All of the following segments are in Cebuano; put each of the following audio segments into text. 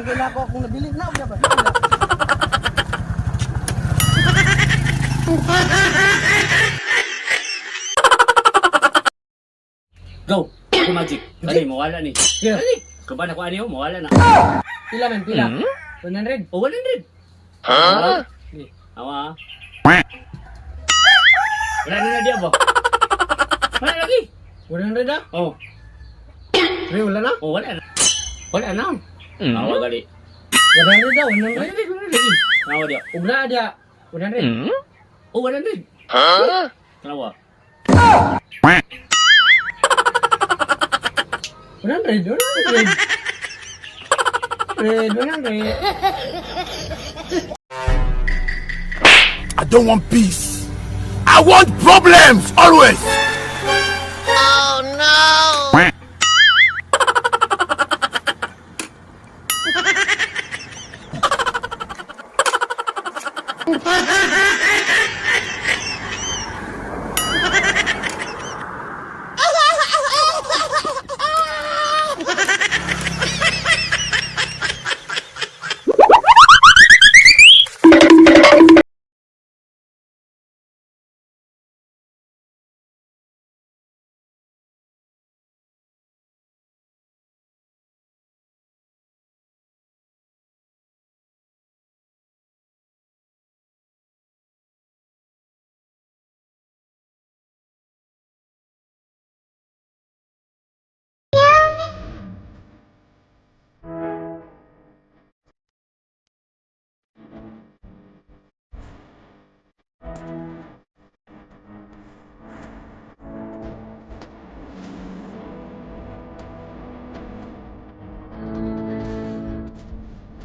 Magay na ako akong nabili na og ba. Na. Go. Ako magic. Dali, mawala ni. Yeah. Dali. Kaban ako ani, oh, mawala na. Pila man pila? 100. Oh, 100. Ha? Awa. Wala na na diya ba? Wala lagi. 100 na? Oh, Pre, wala na? oh wala na. Wala na. Awa gali. 100 na, 100. 100, 100 lagi. Awa diya. Ug na dia 100. Oh, 100. Ha? Awa. 100, 100. Pre, 100. I don't want peace. I want problems always.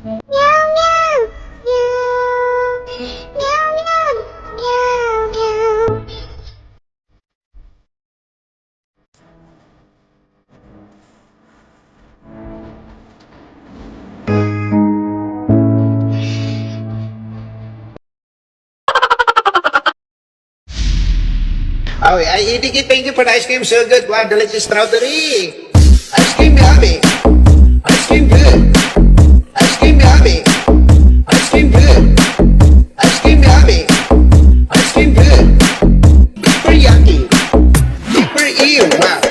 Meow meow meow meow meow meow meow. Oh, I eating it. Thank you for the ice cream. So good. Wow, delicious strawberry. Ice cream yummy. Ice cream good. Ice cream yummy. Ice cream good. Ice cream yummy. Ice cream good. Super yucky. Super ew. Wow.